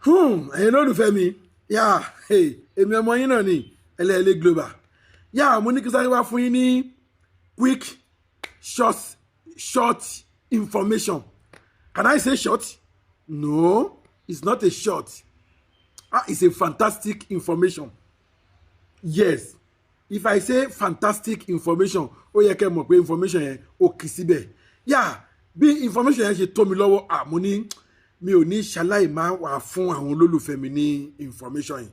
Ẹ̀yin lólùfẹ́ mi yá, èmi ọmọ yín náà ni Ẹlẹ́ẹ̀lẹ́ Global. Yá, mo ní kí sáré wá fún yín ní quick short short information. Can I say short? No, it's not a short. Ah, it's a fantastic information. Yes, if I say fantastic information, ó yẹ kẹ́ mọ̀ pé information yẹn ó kì í síbẹ̀. Yá, bí information yẹn ṣe tó mi lọ́wọ́, ah, mo ní mi ò ní ṣaláì máa wà fún àwọn olólùfẹ́ mi ní information yìí.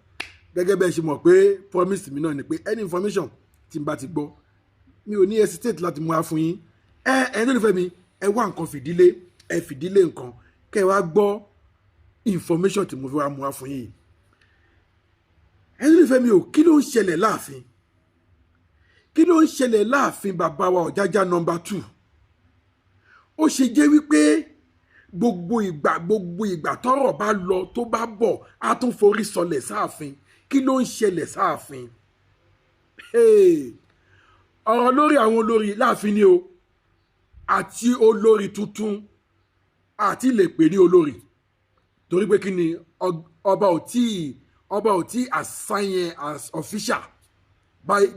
Gẹ́gẹ́ bẹ́ẹ̀ ṣe mọ̀ pé promise mi náà ni pé any information tí n bá ti gbọ́, mi ò ní hesitate láti mú wá fún yín. Ẹ olólùfẹ́ mi, ẹ wá nǹkan fìdílé, ẹ fìdílé nǹkan kẹ́ ẹ wá gbọ́ information tí mo fi wá mú wá fún yín. Ẹ olólùfẹ́ mi ò, kí ló ń ṣẹlẹ̀ láàfin? Kí ló ń ṣẹlẹ̀ láàfin bàbá wa Ọ̀jájá number 2? Ó ṣe jẹ́ wípé gbogbo ìgbà, gbogbo ìgbà tọ́rọ̀ bá lọ, tó bá bọ̀, á tún forí sọlẹ̀ sáàfin. Kí ló ń ṣẹlẹ̀ sáàfin? Ọ̀rọ̀ lórí àwọn olórí láàfin ni o, àti olórí tuntun àti lè pè ní olórí, torí pé kí ni, ọba ò tí assign as official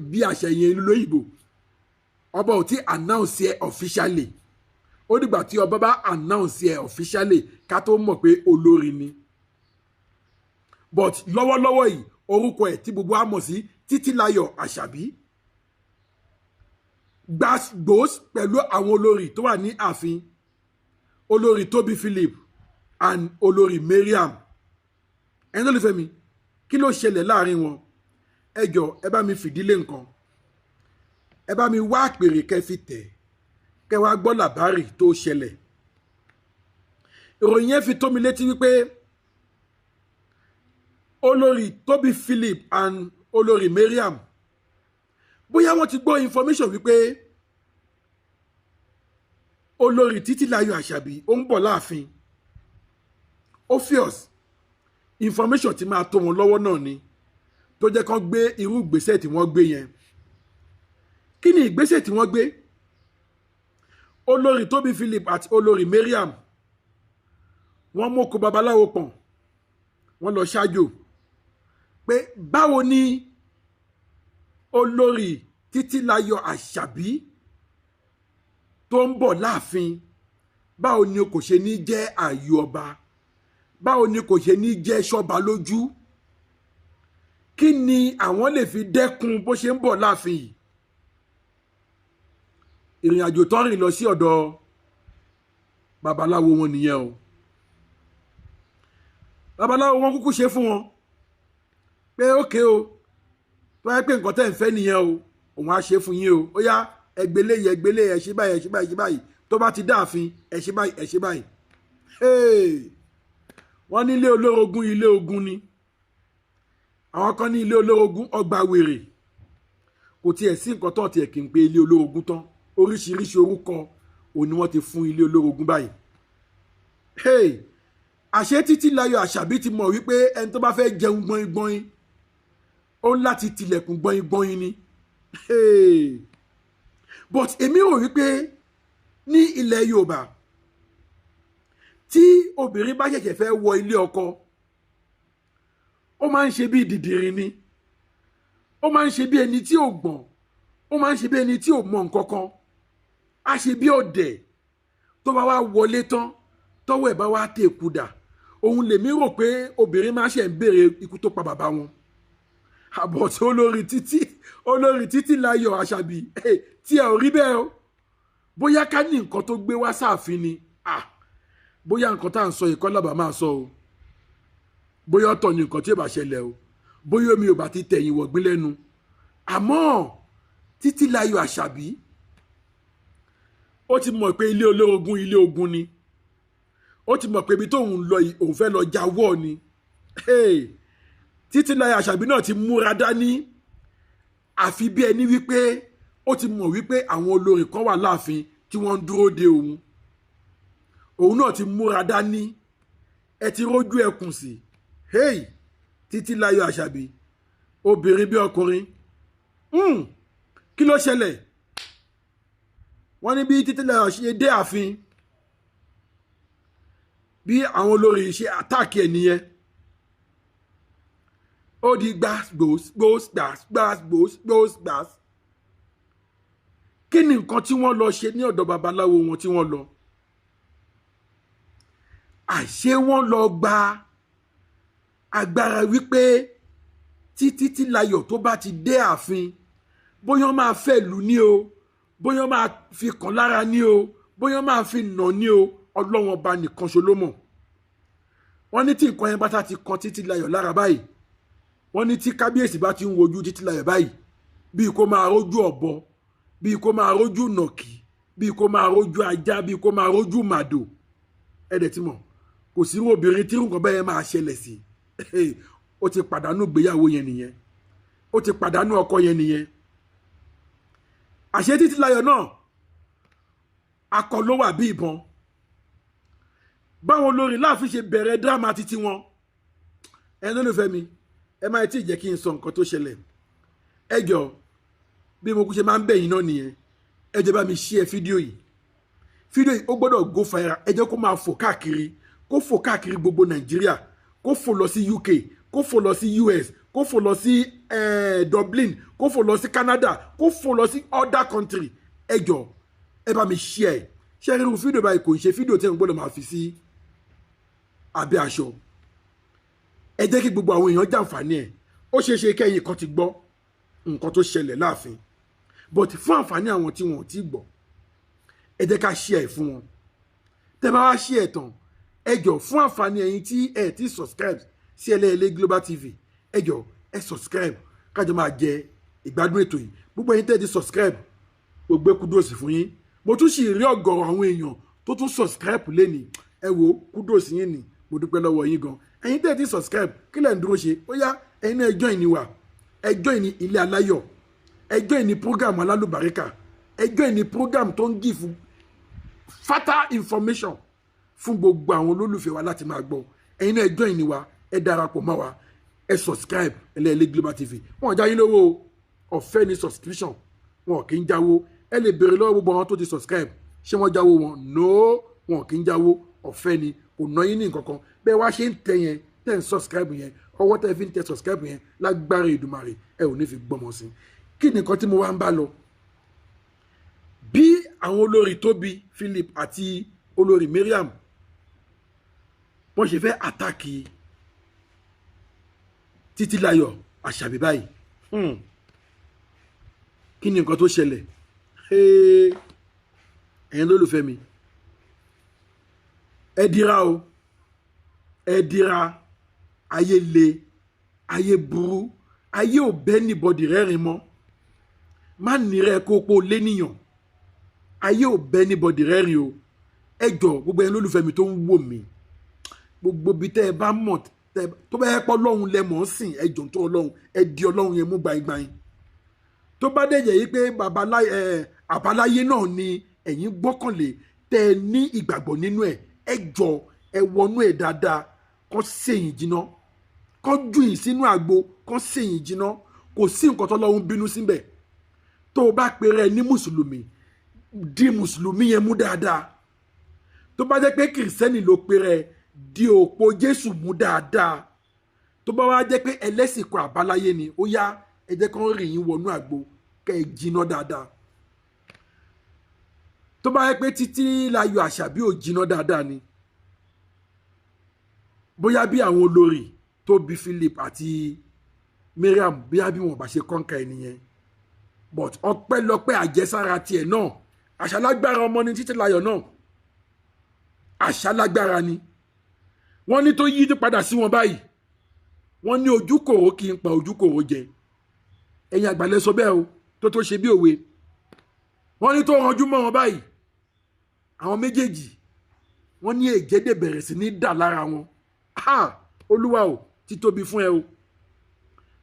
bí àṣẹ yẹn lóyìnbó. Ọba ò tí announce ẹ officially. Ó dìgbà tí ọba bá announce ẹ officially ká tó mọ̀ pé olórí ni. But lọ́wọ́lọ́wọ́ yìí, orúkọ ẹ̀ tí gbogbo á mọ̀ sí Títílayọ̀ Àṣàbí gbàgbós pẹ̀lú àwọn olórí tó wà ní ààfin, Olórí Tobi Philip and Olórí Mariam. Ẹni tó lè fẹ́ mi, kí ló ṣẹlẹ̀ láàrin wọn? Ẹ jọ, ẹ bá mi fìdílé nǹkan, ẹ bá mi wá àpèrè kẹ́ fi tẹ̀, kẹ́ wá gbọ́ làbárì tó ṣẹlẹ̀. Ìròyìn yẹn fi tó mi létí wípé Olórí Tobi Philip and Olórí Mariam, bóyá wọ́n ti gbọ́ information wípé Olórí Títílayọ̀ Àṣàbí ó ń bọ̀ láàfin. Obvious information ti máa tó wọn lọ́wọ́ náà ni tó jẹ́ kán gbé irú ìgbésẹ̀ tí wọ́n gbé yẹn. Kí ni ìgbésẹ̀ tí wọ́n gbé? Olórí Tobi Philip àti Olórí Mariam, wọ́n mọ́kò babaláwo pọ̀n, wọ́n lọ ṣáájò pé báwo ni Olórí Títílayọ̀ Àṣàbí tó ń bọ̀ láàfin, báwo ni kò ṣe ní jẹ́ ààyò ọba, báwo ni kò ṣe ní jẹ́ ṣọba lójú, kí ni àwọn lè fi dẹ́kun bó ṣe ń bọ̀ láàfin yìí. Ìrìn àjò tó ń rìn lọ sí ọ̀dọ̀ babaláwo wọn nìyẹn o. Babaláwo wọn kúkú ṣe fún wọn pé ókè o, tó yẹ pé nǹkan tẹ́ ń fẹ́ nìyẹn o, òun á ṣe fún yín o. Ó yá, ẹgbẹ́lé yẹ, ẹgbẹ́lé, ẹ ṣe báyìí, ẹ ṣe báyìí, ẹ ṣe báyìí, tó bá ti dáàfin, ẹ ṣe báyìí, ẹ ṣe báyìí. Wọ́n ní ilé olórogún, ilé ogun ni. Àwọn kan ní ilé olórogún, ọgbà wèrè. Kò tiẹ̀ sí nǹkan tó tiẹ̀ kì í pé ilé olórogún tán. Oríṣiríṣi orúkọ òun ni wọ́n ti fún ilé olórogún báyìí. Àṣé Títílayọ̀ Àṣàbí ti mọ̀ wípé ẹni tó bá fẹ́ jẹun gbọ́ngbọ́n, ó ń láti tilẹ̀kùn gbọ́ngbọ́n ni. But èmi rò wípé ní ilẹ̀ Yorùbá, tí obìnrin bá ṣẹ̀ṣẹ̀ fẹ́ wọ ilé ọkọ, ó máa ń ṣe bí dìdìrín ni, ó máa ń ṣe bí ẹni tí ò gbọ́n, ó máa ń ṣe bí ẹni tí ò mọ nǹkan kan, á ṣe bí ọ̀dẹ̀. Tó bá wá wọlé tán, tọ́wọ́ ẹ̀ bá wá tẹ̀ kú dà, òun lèmi rò pé obìnrin máa ṣe ń béèrè ikú tó pa bàbá wọn. Àbọ̀ tí Olórí Títílayọ̀ Àṣàbí tí ẹ ò rí bẹ́ẹ̀ o. Bóyá ká ní nǹkan tó gbé wá sáàfin ni, bóyá nǹkan tá à ń sọ yìí kọ́ lábàá máa sọ o, bóyá ọ̀tọ̀ ni nǹkan tí ò bá ṣẹlẹ̀ o, bóyá omi ò bá ti tẹ̀yìn wọ̀gbìn lẹ́nu. Àmọ́ Títílayọ̀ Àṣàbí, ó ti mọ̀ pé ilé olórogún, ilé ogun ni. Ó ti mọ̀ pé ibi tóun lọ yìí, òun fẹ́ lọ jáwọ́ ni. Títílayọ̀ Àṣàbí náà ti múra dání, àfi bí ẹni wípé ó ti mọ̀ wípé àwọn olórí kan wà láàfin tí wọ́n ń dúró de òun. Òun náà ti múra dání. Ẹ ti rójú ẹkùn sí. Hey, Títílayọ̀ Àṣàbí, obìnrin bí ọkùnrin. Kí ló ṣẹlẹ̀? Wọ́n ní bí Títílayọ̀ ṣe dé ààfin, bí àwọn olórí ṣe attack ẹ̀ nìyẹn. Ó di gbas gbòs gbòs gbas gbas gbòs gbòs gbas. Kí ni nǹkan tí wọ́n lọ ṣe ní ọ̀dọ̀ babaláwo wọn tí wọ́n lọ? Àṣé wọ́n lọ gba agbára wípé tí Títílayọ̀ tó bá ti dé ààfin, bóyá máa fẹ́ lù ní o, bóyá máa fi kàn lára ní o, bóyá máa fi nà ní o, Ọlọ́wọ́n Ọba nìkan ṣo ló mọ̀. Wọ́n ní tí nǹkan yẹn bá ta ti kan Títílayọ̀ lára báyìí, wọ́n ní tí kábíyèsí bá ti ń wojú Títílayọ̀ báyìí, bíi kó máa rójú ọ̀bọ, bíi kó máa rójú nàkí, bíi kó máa rójú ajá, bíi kó máa rójú màdò. Ẹ̀dẹ̀ tí mọ̀ kò sí irú obìnrin tí nǹkan bẹ́ẹ̀ máa ṣẹlẹ̀ sí. Ó ti pàdánù ìgbéyàwó yẹn nìyẹn, ó ti pàdánù ọkọ yẹn nìyẹn. Àṣé Títílayọ̀ náà akọ ló wà bí ìbọn. Báwọn olórí láàfin ṣe bẹ̀rẹ̀ dírámà títí wọn. Ẹni olùfẹ́ mi, ẹ má tí ì jẹ́ kí n sọ nǹkan tó ṣẹlẹ̀. Ẹ jọ, bí mo kú ṣe máa ń bẹ̀ yín náà nìyẹn, ẹ jẹ́ bá mi share fídíò yìí. Fídíò yìí ó gbọ́dọ̀ go viral. Ẹ jẹ́ kó máa fò káàkiri, kó fò káàkiri gbogbo Nàìjíríà, kó fò lọ sí UK, kó fò lọ sí US, kó fò lọ sí Dublin, kó fò lọ sí Canada, kó fò lọ sí other country. Ẹ jọ, ẹ bá mi share. Ṣé irú fídíò báyìí kò ń ṣe fídíò tí ẹ gbọ́dọ̀ máa fi sí abẹ́ aṣọ. Ẹ jẹ́ kí gbogbo àwọn èèyàn jàǹfààní ẹ̀. Ó ṣeé ṣe kẹ́yìn kan ti gbọ́ nǹkan tó ṣẹlẹ̀ láàfin, but fún àǹfààní àwọn tí wọn ò tí gbọ́, ẹ jẹ́ ká share ẹ̀ fún wọn. Tẹ́ bá wá share ẹ̀ tán, ẹ jọ, fún àǹfààní ẹ̀yin tí ẹ ti subscribe sí Ẹlẹ́yẹlé Global TV, ẹ jọ, ẹ subscribe, kájọ máa jẹ ìgbádùn ètò yìí. Gbogbo ẹ̀yin tẹ́ ti subscribe, gbogbo kudos fún yín. Mo tún sì rí ọ̀gọ̀rọ̀ àwọn èèyàn tó tún subscribe lẹ́nìí. Ẹ wo, kudos yín ni, mo dúpẹ́ lọ́wọ́ yín gan. Ẹ̀yin tẹ́ ti subscribe, kí lẹ̀ ń dúró ṣe? Ó yá, ẹ̀yin náà, ẹ join ní wa, ẹ join ní ilé aláyọ̀, ẹ join ní program alálùbáríkà, ẹ join ní program tó ń give fatal information fún gbogbo àwọn olólùfẹ́ wa láti máa gbọ́. Ẹ̀yin náà, ẹ join ní wa, ẹ darapọ̀ mọ́ wa, ẹ subscribe. Ẹlẹ́yẹlé Global TV, wọn ò já yín lówó o. Ọ̀fẹ́ ní subscription, wọn kì í jáwó. Ẹ lè béèrè lọ́wọ́ gbogbo àwọn tó ti subscribe, ṣé wọ́n jáwó wọn? No, wọn kì í jáwó. Ọ̀fẹ́ ni, kò ná yín ní nǹkan kan. Bẹ́ẹ̀ wá ṣe ń tẹ yẹn, tẹ̀ ń subscribe yẹn, ọwọ́ tẹ́ fi ń tẹ subscribe yẹn, lágbára Èdùmàrè, ẹ ò ní fi gbọ́mọ sí. Kí ni nǹkan tí mo wá ń bá lọ? Bí àwọn olórí Tóbi Philip àti olórí Mariam wọ́n ṣe fẹ́ attack Títílayọ̀ Àṣàbí báyìí, kí ni nǹkan tó ṣẹlẹ̀? Ẹ̀yin lólùfẹ́ mi, ẹ dira o, ẹ dira. Ayé le, ayé burú, ayé ò bẹ́ anybody rẹ́rìn mọ́. Má nírẹ̀ kó pọ̀ léníyàn. Ayé ò bẹ́ anybody rẹ́rìn o. Ẹ jọ, gbogbo ẹ̀yin lólùfẹ́ mi tó ń wò mí, gbogbo bí tẹ́ ẹ bá mọ̀ tó bá yẹ pọ́ Ọlọ́run lẹ mọ̀ ọ́n sìn, ẹ jọ, tó Ọlọ́run, ẹ di Ọlọ́run yẹn mú gbaingbain. Tó bá dẹ̀ jẹ́ yí pé babaláyé ẹ àbáláyé náà ni ẹ̀yin gbọ́kànlé, tẹ́ ẹ ní ìgbàgbọ́ nínú ẹ̀, ẹ jọ, ẹ wọnú ẹ̀ dáadáa, kó sèyìn jiná, kó jù yín sínú àgbo, kó sèyìn jiná. Kò sí nǹkan tó lọ́hún bínú síbẹ̀. Tó o bá pèrè ẹ ní mùsùlùmí, di mùsùlùmí yẹn mú dáadáa. Tó bá jẹ́ pé kìrìsìtẹ́nì ló pèrè ẹ, di òpó Jésù mú dáadáa. Tó bá wá jẹ́ pé ẹlẹ́sìn kan àbáláyé ni, ó yá, ẹ jẹ́ kó rìn yín wọnú àgbo, kẹ́ ẹ jiná dáadáa. Tó bá yẹ pé Títílayọ̀ Àṣàbí ò jiná dáadáa ni, bóyá bí àwọn olórí Tóbi Philip àti Mariam, bóyá bí wọn bá ṣe kọ́ńkà ẹni yẹn, but ọpẹ́lọpẹ́ àjẹsára tiẹ̀ náà. Àṣàlágbára ọmọ ni Títílayọ̀ náà, àṣàlágbára ni. Wọ́n ní tó yí padà sí wọn báyìí, wọ́n ní ojúkòrò kì í pa ojúkòrò jẹ. Ẹ̀yin àgbàlẹ̀ sọ bẹ́ẹ̀ o, tó tó ṣe bí òwe. Wọ́n ní tó ranjú mọ́ wọn báyìí, àwọn méjèèjì, wọ́n ní ẹ̀jẹ̀ dẹ̀ bẹ̀rẹ̀ sí ní dà lára wọn. Ha, Olúwa o, títóbi fún ẹ o.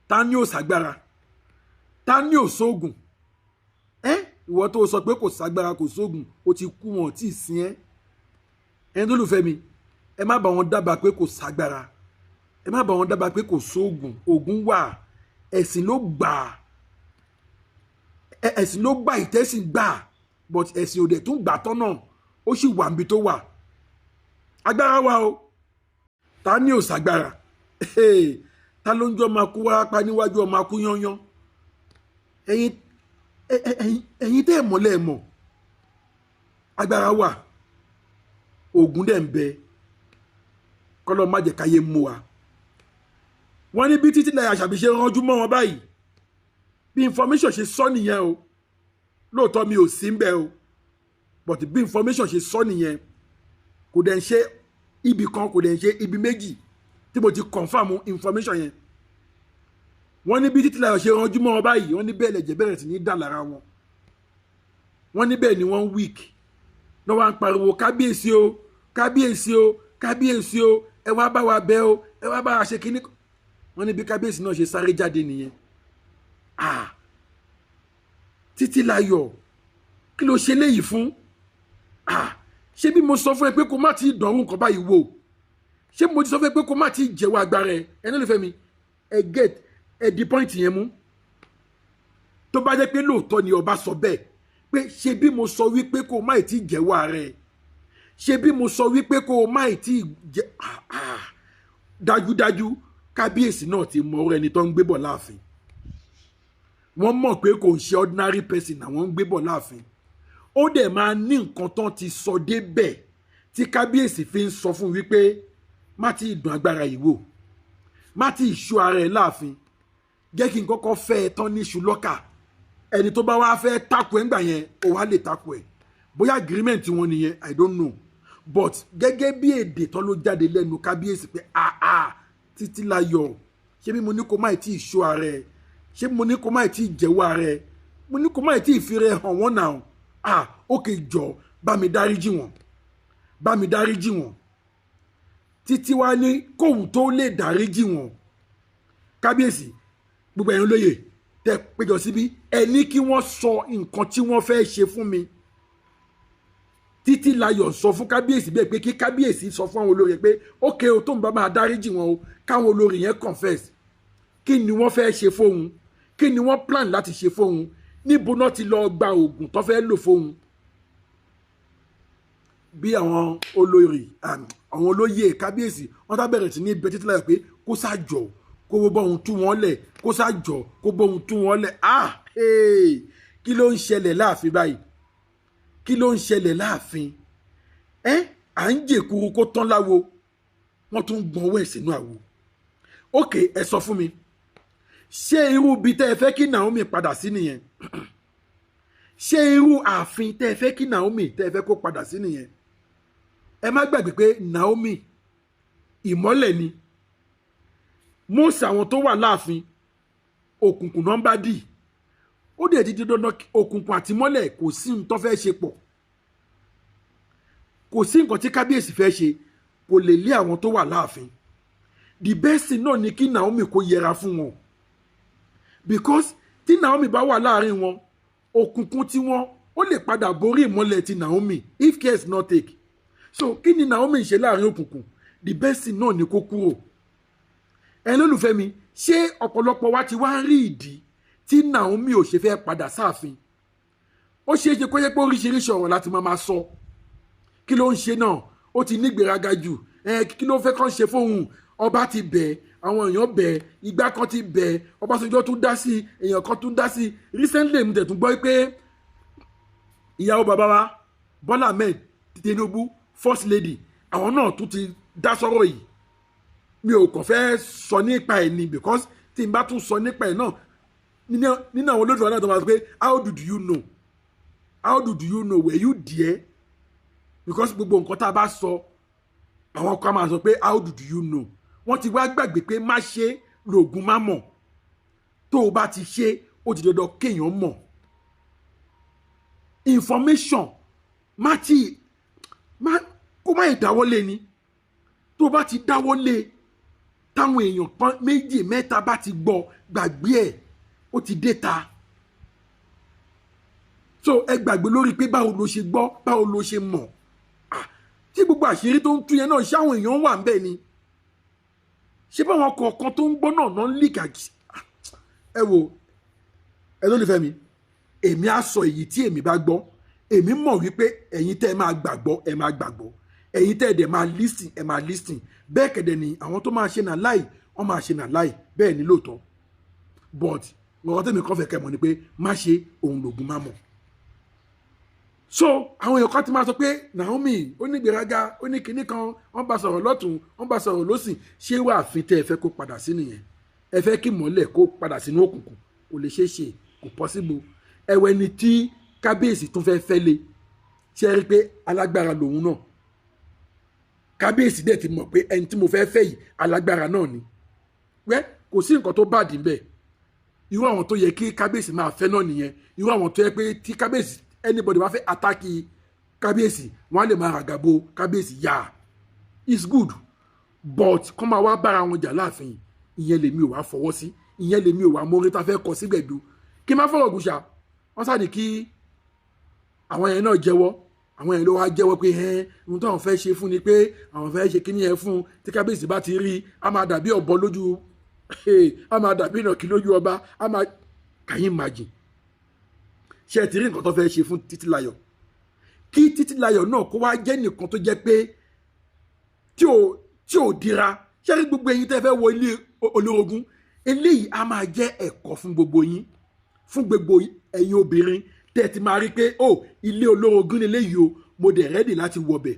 Ta ni ò ságbára? Ta ni ò sóògùn? Ẹ ìwọ tó sọ pé kò ságbára, kò sóògùn, ó ti kú, wọn ò tí ì sin ẹ. Ẹni tó lùfẹ́ mi, ẹ má bá wọn dábàá pé kò ságbára, ẹ má bá wọn dábàá pé kò sóògùn. Ògùn wà, ẹ̀sìn ló gbà, ẹ̀sìn ló gbà, ìtẹ́sìn gbà, but ẹ̀sìn òdẹ̀ tún gbà tọ́nà, ó sì wà níbi tó wà. Agbára wa o. Ta ni ò ságbára? Ta ló ń jọ máa kú wárápá níwájú ọmọ akú yányán? Ẹ̀yin ẹ̀yin tẹ́ ẹ̀ mọ̀ lẹ́ẹ̀ mọ̀, agbára wà, oògùn dẹ̀ ń bẹ, kọ́lọ́ má jẹ́ káyé mú wa. Wọ́n ní bí Títílayọ̀ Àṣàbí ṣe ránjú mọ́ wọn báyìí, bí information ṣe sọ nìyẹn o. Lóòótọ́ mi ò sí ń bẹ̀ o, but bí information ṣe sọ nìyẹn. Kò dẹ̀ ń ṣe ibì kan, kò dẹ̀ ń ṣe ibi méjì tí mo ti confirm information yẹn. Wọ́n ní bí Títílayọ̀ ṣe ránjú mọ́ wọn báyìí, wọ́n ní bẹ́ẹ̀ lẹ̀jẹ̀ bẹ̀rẹ̀ sí ní dà lára wọn. Wọ́n ní bẹ́ẹ̀ ni wọ́n weak náà, wọ́n á pariwo, "Kábíyèsí o, kábíyèsí o, kábíyèsí o, ẹ wá bá wa bẹ̀ o, ẹ wá bá wa ṣe kínní." Wọ́n ní bí kábíyèsí náà ṣe sáré jáde nìyẹn. Ah, Títílayọ̀, kí ló ṣe léyìí fún? Ah, ṣé bí mo sọ fún ẹ pé kó má ti dánwò nǹkan báyìí wò? Ṣé mo ti sọ fún ẹ pé kó má ti jẹ́wọ́ agbára ẹ? Ẹni lè fẹ́ mi, ẹ get ẹ di point yẹn mú. Tó bá jẹ́ pé lóòótọ́ ni ọba sọ bẹ́ẹ̀ pé ṣé bí mo sọ wípé kó má ti jẹ́wọ́ ara ẹ, ṣé bí mo sọ wípé kó má ti jẹ́, dájúdájú kábíyèsí náà ti mọ ọ̀rọ̀ ẹni tó ń gbé bọ̀ láàfin. Wọ́n mọ̀ pé kò ń ṣe ordinary person àwọn ń gbé bọ̀ láàfin. Ó dẹ̀ máa ní nǹkan tán ti sọ débẹ̀ tí kábíyèsí fi ń sọ fún wípé má ti dùn agbára yìí wò, má ti ṣú ara ẹ láàfin, jẹ́ kí n kọ́kọ́ fẹ́ ẹ tán níṣu lọ́kà. Ẹni tó bá wá fẹ́ takò ẹ̀ ńgbà yẹn, ó wá lè takò ẹ̀. Bóyá agreement wọn nìyẹn, I don't know, but gẹ́gẹ́ bí èdè tán ló jáde lẹ́nu kábíyèsí pé, "Ah ah, Títílayọ̀, ṣé bí mo ní kó má tí ì ṣó ara ẹ? Ṣé mo ní kó má tí ì jẹ́wọ́ ara ẹ? Mo ní kó má tí ì fi rẹ hàn wọ́n náà. Ah, ókè, jọ bá mi dáríjì wọ́n, bá mi dáríjì wọ́n." Títí wá ní kóhun tó lè dáríjì wọ́n, kábíyèsí, gbogbo ẹ̀yin olóyè tẹ́ péjọ síbí, ẹ ní kí wọ́n sọ nǹkan tí wọ́n fẹ́ ṣe fún mi. Títílayọ̀ sọ fún kábíyèsí bẹ́ẹ̀ pé kí kábíyèsí sọ fún àwọn olórí pé ókè o, tó ń bá máa dáríjì wọn o, káwọn olórí yẹn confess kí ni wọ́n fẹ́ ṣe fóun, kí ni wọ́n plan láti ṣe fóun, níbo náà ti lọ gba oògùn tó fẹ́ lò fóun. Bí àwọn olórí, àwọn olóyè kábíyèsí, wọ́n tá bẹ̀rẹ̀ sí ní bẹ Títílayọ̀ pé kó ṣàjọ kó bọ́ ohun tú wọn lẹ̀, kó ṣàjọ kó bọ́ ohun tú wọn lẹ̀. Ah, hey, kí ló ń ṣẹlẹ̀ láàfin báyìí? Kí ló ń ṣẹlẹ̀ láàfin? Ẹ à ń jèkuru kó tán láwo, wọ́n tún gbọ́n owó ẹ̀ sínú àwo. Ok, ẹ sọ fún mi, ṣé irú ibi tẹ́ ẹ fẹ́ kí Naomi padà sí nìyẹn? Ṣé irú ààfin tẹ́ ẹ fẹ́ kí Naomi, tẹ́ ẹ fẹ́ kó padà sí nìyẹn? Ẹ má gbàgbé pé Naomi ìmọ́lẹ̀ ni. Most àwọn tó wà láàfin, òkùnkùn náà ń bá dì. Ó dẹ̀ ti di dandan, òkùnkùn àti mọ́lẹ̀ kò sí nǹkan tó fẹ́ ṣe pọ̀. Kò sí nǹkan tí kábíyèsí fẹ́ ṣe, kò lè lé àwọn tó wà láàfin. The best thing náà ni kí Naomi kó yẹra fún wọn, because tí Naomi bá wà láàrin wọn, òkùnkùn tí wọn ó lè padà borí ìmọ́lẹ̀ ti Naomi if care is not take. So kí ni Naomi ń ṣe láàrin òkùnkùn? The best thing náà ni kó kúrò. Ẹ lólùfẹ́ mi, ṣé ọ̀pọ̀lọpọ̀ wa ti wá ń rí ìdí tí Naomi ò ṣe fẹ́ padà sáàfin? Ó ṣeé ṣe kó yẹ pé oríṣiríṣi ọ̀rọ̀ láti máa sọ. Kí ló ń ṣe náà? Ó ti nígbéraga jù. Ẹ kí ló fẹ́ kàn ṣe fóun? Ọba ti bẹ̀, àwọn èèyàn bẹ̀, ìgbà kan ti bẹ̀, Ọbásanjọ́ tún dá sí, èèyàn kan tún dá sí. Recently mo tẹ̀ tún gbọ́ pé ìyàwó bàbá wa Bọ́lá Ahmed Tinubu, first lady, àwọn náà tún ti dá sọ́rọ̀ yìí. Mi ò kàn fẹ́ sọ nípa ẹ̀ ni, because tí n bá tún sọ nípa ẹ̀ náà, nínú àwọn olóòtú náà tó máa sọ pé, "How did you know? How did you know? Were you there?" Because gbogbo nǹkan tá a bá sọ, àwọn kan máa sọ pé, "How did you know?" Wọ́n ti wá gbàgbé pé má ṣe lóògùn má mọ̀. Tó o bá ti ṣe, ó ti dandan kéèyàn mọ̀. Information má ti má kó má ìdáwọ́lé ni. Tó o bá ti dáwọ́lé, táwọn èèyàn kan méjì mẹ́ta bá ti gbọ́, gbàgbé ẹ̀, ó ti dé ta. So ẹ gbàgbé lórí pé báwo ló ṣe gbọ́, báwo ló ṣe mọ̀. Tí gbogbo àṣírí tó ń tú yẹn náà, ṣáwọn èèyàn wà ń bẹ̀ ni? Ṣé báwọn kọ̀ọ̀kan tó ń gbọ́ náà náà ń leak? Ẹ wo, ẹ lólùfẹ́ mi, èmi á sọ èyí tí èmi bá gbọ́. Èmi mọ̀ wípé ẹ̀yin tẹ́ ẹ máa gbàgbọ́, ẹ máa gbàgbọ́. Ẹ̀yin tẹ́ ẹ dẹ̀ máa listen, ẹ máa listen. Bẹ́ẹ̀ kẹ̀dẹ̀ ni àwọn tó máa ṣe náà láì Wọ́n máa ṣe nà láì bẹ́ẹ̀ ni lóòótọ́, but nǹkan tẹ̀mí kan fẹ́ kẹ́ mọ̀ ni pé má ṣe òun lògùn má mọ̀. So àwọn èèyàn kan ti máa sọ pé Naomi ó ní ìgbéraga, ó ní kinní kan, wọ́n bá sọ̀rọ̀ lọ́tún, wọ́n bá sọ̀rọ̀ lọ́sìn. Ṣé wàá fi tẹ́ ẹ fẹ́ kó padà sí nìyẹn? Ẹ fẹ́ kí mọ́lẹ̀ kó padà sínú òkùnkùn? Kò lè ṣeé ṣe, kò possible. Ẹwẹ́ ni tí kábíyèsí tún fẹ́ fẹ́ lé, ṣe rí i pé alágbára lòun náà? Kábíyèsí dẹ̀ ti mọ̀ pé ẹni tí mo fẹ́ fẹ́ yìí, alágbára náà ni. Wẹ́, kò sí nǹkan tó bad níbẹ̀. Irú àwọn tó yẹ kí kábíyèsí máa fẹ́ náà nìyẹn. Irú àwọn tó yẹ pé tí kábíyèsí, anybody wá fẹ́ attack kábíyèsí, wọ́n á lè máa ràgàbo kábíyèsí. Yá, it's good, but kọ́ máa wá bára wọn jà láàfin, ìyẹn lèmi ò wá fọwọ́ sí, ìyẹn lèmi ò wá mórí tá fẹ́ kọ sígbẹ̀du. Kí n má fọwọ́ gùn ṣá, wọ́n sáà ní kí àwọn yẹn náà jẹ́wọ́. Àwọn yẹn ló wá jẹ́wọ́ pé ẹ́n, ohun táwọn fẹ́ ṣe fún ni pé àwọn fẹ́ ṣe kíní yẹn fún tí kábíyèsí bá ti rí, a máa dàbí ọ̀bọ lójú, a máa dàbí ìnàkí lójú ọba. A máa, can you imagine? Ṣé ẹ ti rí nǹkan tó fẹ́ ṣe fún Títílayọ̀? Kí Títílayọ̀ náà kó wá jẹ́ nìkan tó jẹ́ pé tí ò dira. Ṣé rí gbogbo ẹ̀yin tẹ́ fẹ́ wọ ilé olórogún, eléyìí á máa jẹ́ ẹ̀kọ́ fún gbogbo yín, fún gbogbo ẹ̀yin obìnrin tẹ́ ẹ ti máa rí pé ó ilé olórogún ni eléyìí o, mo dẹ̀ ready láti wọbẹ̀.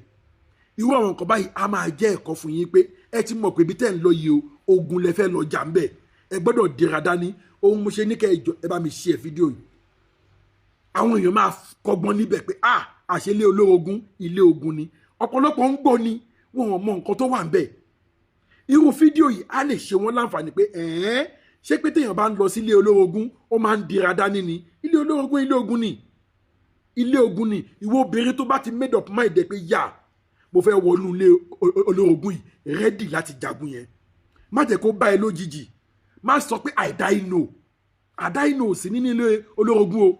Irú àwọn nǹkan báyìí á máa jẹ́ ẹ̀kọ́ fún yín pé ẹ ti mọ̀ pé ibi tẹ́ ń lọ yìí o, ogun lẹ fẹ́ lọ jà ń bẹ̀, ẹ gbọ́dọ̀ dira dání. Ohun mo ṣe ní kẹ́ ẹ jọ, ẹ bá mi share fídíò yìí. Àwọn èèyàn máa kọ́gbọ́n níbẹ̀ pé ah, àṣẹlé olórogún, ilé ogun ni. Ọ̀pọ̀lọpọ̀ ń gbọ́ ni, wọn ò mọ nǹkan tó wà ń bẹ̀. Irú fídíò yìí á lè ṣe wọ́n láǹfààní pé ẹ̀ẹ́n, ṣé pé téèyàn bá ń lọ sílé olórogún, ó máa ń dira dání ni? Ilé olórogún, ilé ogun ni, ilé ogun ni. Ìwọ obìnrin tó bá ti made up mind ẹ pé yà, mo fẹ́ wọnú ilé olórogún yìí, ready láti jagun yẹn. Má jẹ́ kó bá ẹ lójijì. Má sọ pé I die no, I die no sí nínú ilé olórogún o.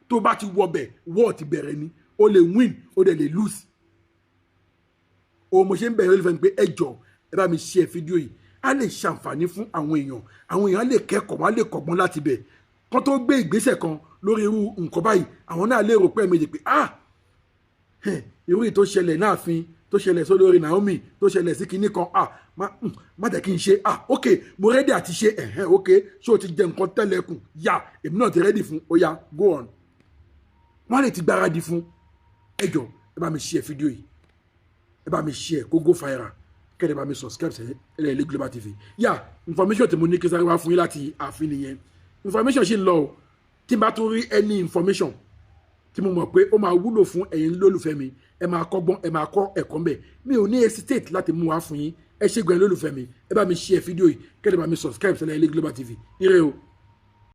Tó bá ti wọbẹ̀, wọ́ọ̀ ti bẹ̀rẹ̀ ni. O lè win, o dẹ̀ lè lose o. Mo ṣe ń bẹ̀rẹ̀ olùfẹ́ mi pé ẹ jọ, ẹ bá mi share fídíò yìí. Á lè ṣàǹfààní fún àwọn èèyàn. Àwọn èèyàn á lè kẹ́kọ̀ọ́, wọ́n á lè kọ́gbọ́n láti bẹ̀ kán tó gbé ìgbésẹ̀ kan lórí irú nǹkan báyìí. Àwọn náà lè rò pé ẹ̀mejì pé ah, irú yìí tó ṣẹlẹ̀ náàfin, tó ṣẹlẹ̀ sórí Naomi, tó ṣẹlẹ̀ sí kinní kan, ah, má jẹ́ kí n ṣe. Ah, ok, mo ready àti ṣe. Ẹ̀hẹ́n, ok, ṣé o ti jẹ nǹkan tẹ́lẹ̀kùn? Yà, èmi náà ti ready fún. Ó yá, go on. Wọ́n lè ti gbáradì fún. Ẹ jọ, ẹ bá mi share fídíò yìí, ẹ bá mi share kó go viral, kẹ́lẹ́ bá mi subscribe sí Ẹlẹ́yẹlé Global TV. Yà, information tí mo ní kí sáré wá fún yín láti ààfin nìyẹn. Information ṣì ń lọ o. Tí n bá tún rí any information tí mo mọ̀ pé ó máa wúlò fún ẹ̀yin lólùfẹ́ mi, ẹ máa kọ́gbọ́n, ẹ máa kọ́ ẹ̀kọ́ mbẹ̀, mi ò ní hesitate láti mú wá fún yín. Ẹ ṣé gan lólùfẹ́ mi. Ẹ bá mi share fídíò yìí, kẹ́lẹ́ bá mi subscribe sí Ẹlẹ́yẹlé Global TV. Ire o.